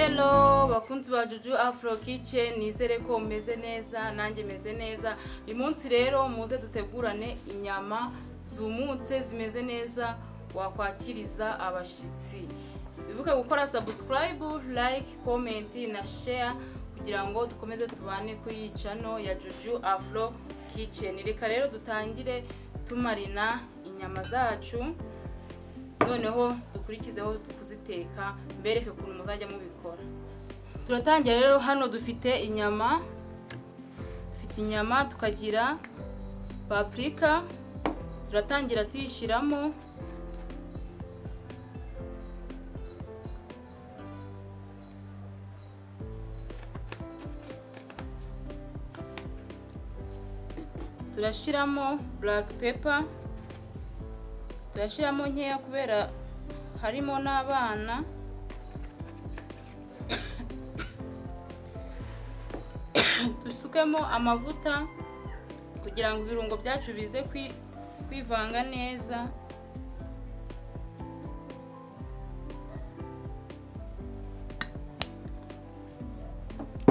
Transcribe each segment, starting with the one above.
Hello bakunzi ba Juju Afro Kitchen, nizere ko meze neza nanjye meze neza. Uyu munsi rero muze dutegurane inyama zumutse zimeze neza wakwakiriza abashitsi. Wibuke gukora subscribe, like, comment na share kugira ngo dukomeze tubane kuri channel ya Juju Afro Kitchen. Reka rero dutangire tumarina inyama zacu, noneho dukurikizeho kuziteka mbereke ukuntu muzajya mubikora. Turatangira rero, hano dufite inyama, tukagira paprika, turatangira tuyishiramo. Turashiramo black pepper, turashiramo nkeya kubera harimo n'abana. Dusukemo amavuta kugira ngo ibirungo byacu bize kwivanga neza.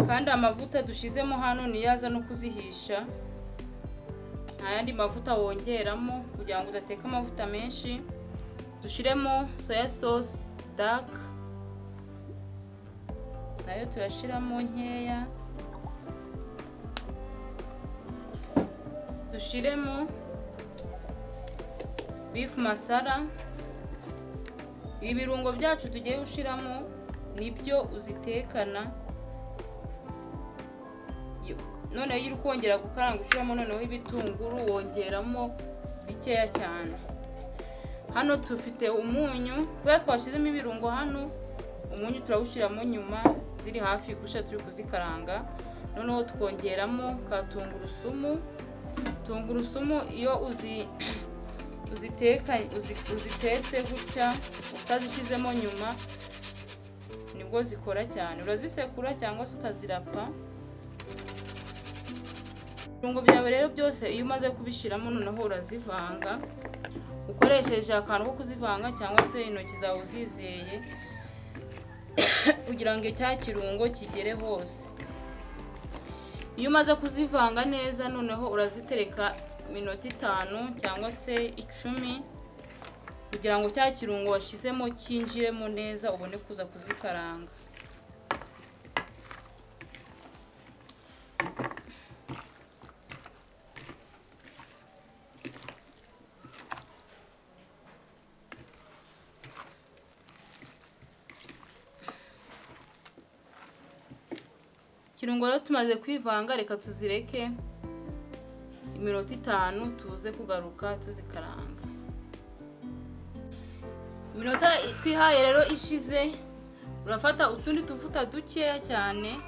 Kandi amavuta dushizemo hano niyaza no kuzihisha, nta yandi mavuta wongeramo kugira ngo udateka amavuta menshi. Dushiremo soya sauce dark, nayo turashiramo nkeya. Dushiremo beef masala. Ibirungo byacu tugiye gushiramo nibyo uzitekana. None iyo uri kongera gukaranga ushiramo noneho ibitunguru, wongeramo bikeya cyane. Hano tufite umunyu, kubera twashizemo ibirungo hano umunyu turawushiramo nyuma ziri hafi gusha turi kuzikaranga. Noneho twongeramo ka tungurusumu. Tungurusumu iyo uziteka uzitetse gutya utazishizemo nyuma nibwo zikora cyane. Urazisekura cyangwa se ukazirapa. Ibirungo byawe rero byose iyo umaze kubishiramo noneho urazivanga ukoresheje akantu ko kuzivanga cyangwa se intoki zawe uzizeye kugira ngo cya kirungo kigere hose. Iyo umaze kuzivanga neza noneho urazitereka minota 5 cyangwa se 10 kugira ngo cya kirungo washizemo cyinjiremo neza ubone kuza kuzikaranga. Ikirungo rero tumaze kwivanga, reka tuzireke iminota 5 tuze kugaruka tuzikaranga. Iminota twihaye rero ishize, urafata utundi tuvuta dukeya cyane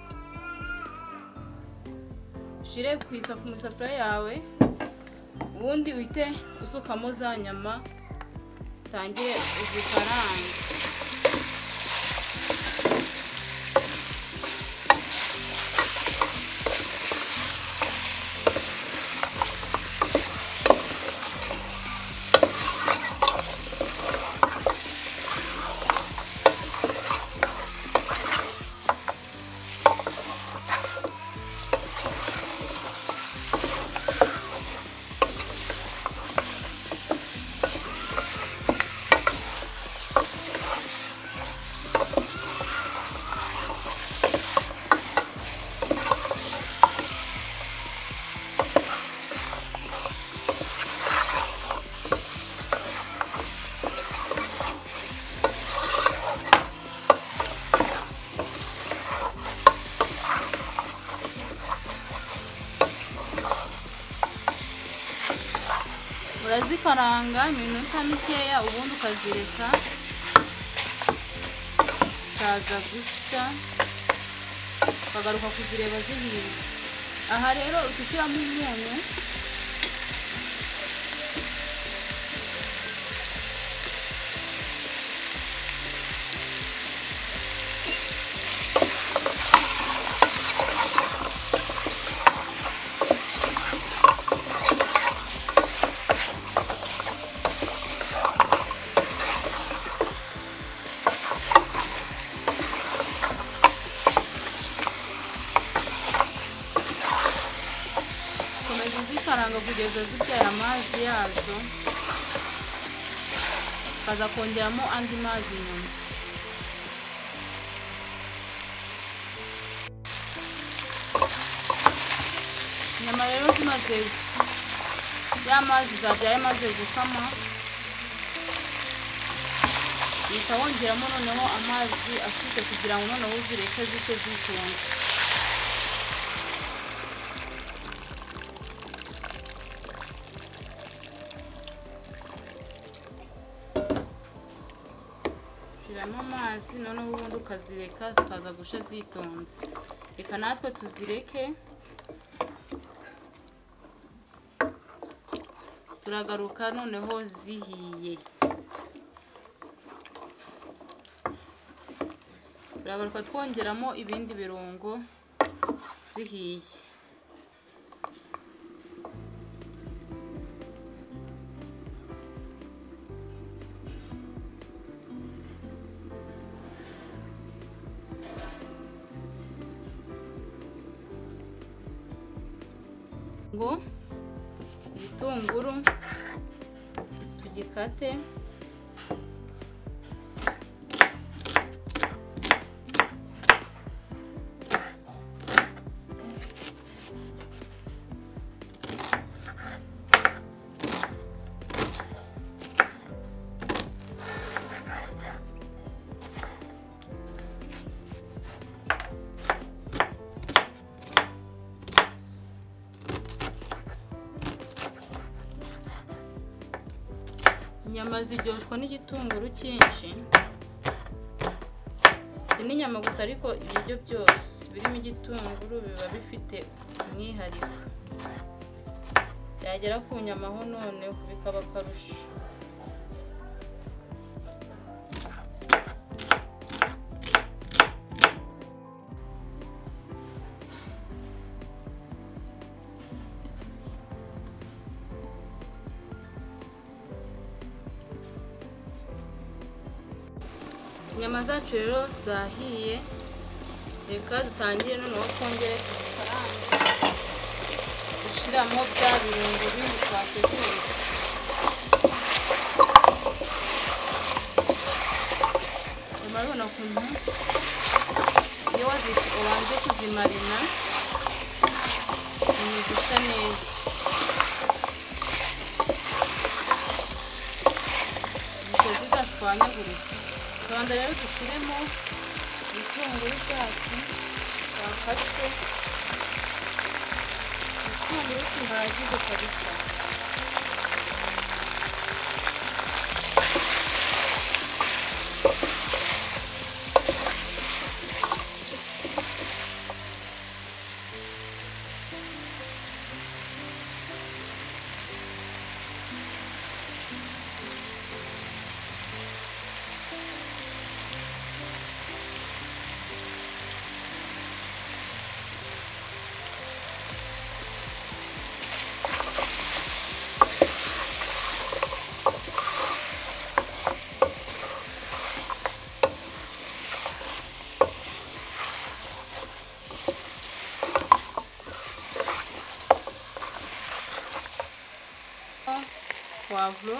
ushire ku isafuriya yawe, ubundi uhite usukamo za nyama utangire uzikarange. Urazikaranga iminota mikeya ubundi ukazireka kaza gushya, ukagaruka kuzireba zihiye. Aha rero utushyiramo umunyu, Urazikaranga kugeza zibyaye amazi yazo, ukaza kongeramo andi mazi nyuma. Inyama rero zimaze ya mazi zabyaye maze gukama, uhita wongeramo noneho amazi ashyushye kugira ngo noneho uzireke zishye zitonze. Shyiramo amazi noneho ubundi ukazireka zikaza gushya zitonze. Reka natwe tuzireke, turagaruka noneho zihiye. Turagaruka twongeramo ibindi birungo zihiye. Ngo igitunguru tugikate, Inyama ziryoshwa n'igitunguru cyinshi, si n'inyama gusa ariko ibiryo byose birimo igitunguru biba bifite umwihariko. Byagera ku nyama ho noneho bikaba akarusho. Inyama zacu rero zahiye, reka dutangire noneho twongere tuzikarange, dushyiramo bya birungo bindi twateguye. Murabona ukuntu iyo wabanje kuzimarina zisa neza. Zishya zidashwanyaguritse. Tubanza rero dushyiremo ibitunguru byacu twakase, igitunguru gihagije kabisa. Poivre,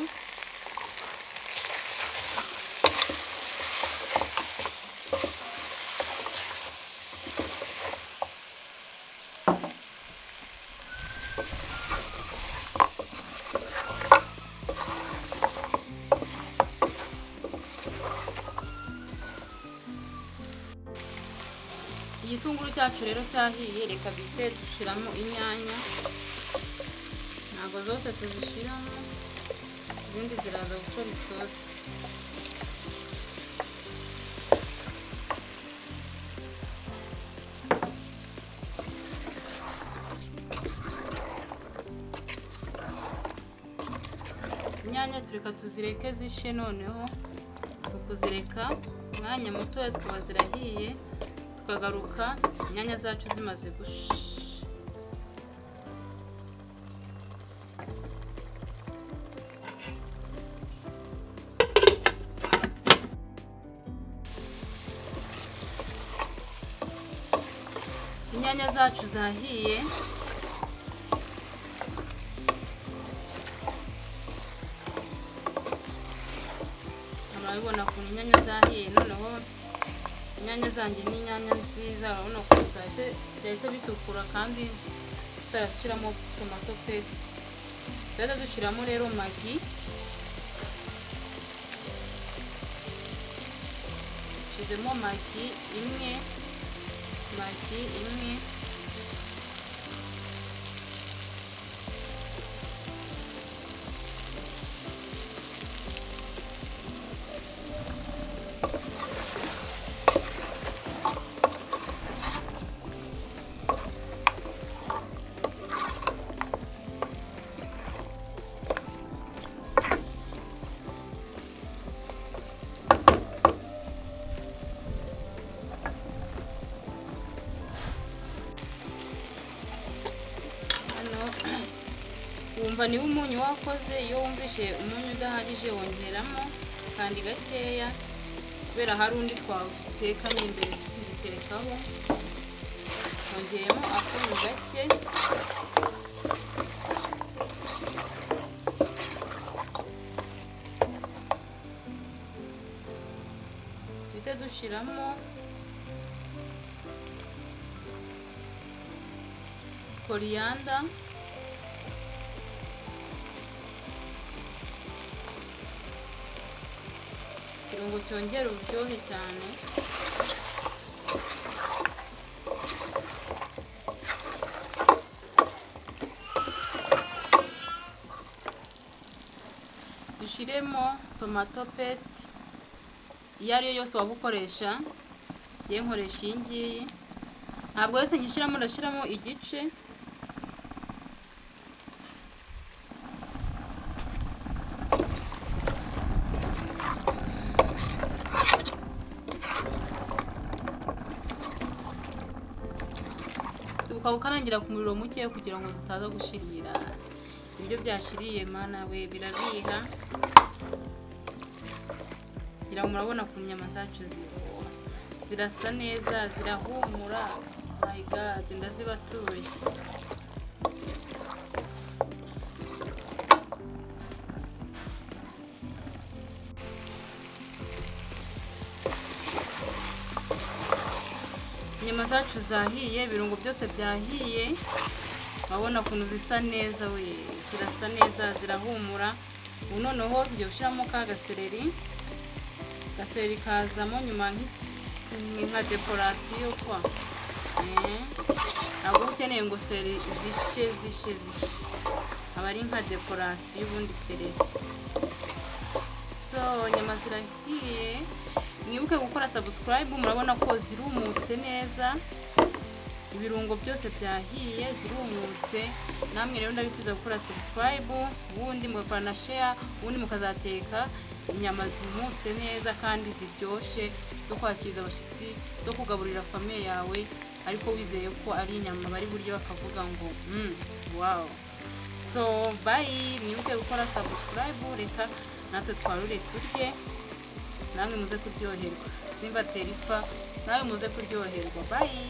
igitunguru cyacu rero cyahiye, reka duhite dushiramo inyanya. Ntabwo zose tuzishyiramo, izindi ziraza gukora isosi. Inyanya tureka tuzireke zishye, noneho kuzireka umwanya mutoya zikaba zirahiye, tukagaruka inyanya zacu zimaze gushya. Inyanya zacu zahiye, Abibona ukuntu inyanya zahiye. Noneho inyanya zanjye ni inyanya nziza, urabona ko byahise bitukura kandi tutarashyiramo tomato paste. Tuzajya dushyiramo rero magi, dushyizemo magi imwe, magi imwe, Wumva niba umunyu wakoze, iyo wumvishe umunyu udahagije wongeramo kandi gakeya, kubera hari undi twatekanye imbere tukiziterekaho, wongeyemo akunyu gake. Duhite dushyiramo koriyanda, ikirungo cyongera uburyohe cyane. Dushyiremo tomato paste iyo ariyo yose waba ukoresha, ngiye nkoresha iyi ngiyi, ntabwo yose nyishyiramo, ndashyiramo igice. Ukarangira ku muriro muke kugira ngo zitaza gushirira. Ibyo byashiriye mana we birabiha, kugira ngo murabona ku nyama zacu zirasa neza, zirahumura. My God, ndazibatuye. Inyama zacu zahiye, ibirungo byose byahiye, urabona ukuntu zisa neza we, zirasa neza, zirahumura. Ubu noneho tugiye gushyiramo ka gasereri, gasereri kazamo nyuma nka dekorasiyo kwa. Ntabwo uba ukeneye ngo sereri zishe zishe zishe, aba ari nka dekorasiyo ubundi sereri. So inyama zirahiye, mwibuke gukora subscribe. Murabona ko zirumutse neza, ibirungo byose byahiye, zirumutse. Namwe rero ndabifuza gukora subscribe, ubundi mugakora na share, ubundi mukazateka inyama zumutse neza kandi ziryoshye, zo kwakiriza abashyitsi, zo kugaburira famille yawe, ariko wizeye ko ari inyama bari buryo bakavuga ngo wow. So bye, mwibuke gukora subscribe, reka natwe twarure turye, namwe muze kuryoherwa. Simbatera ipfa, nawe muze kuryoherwa. Bye.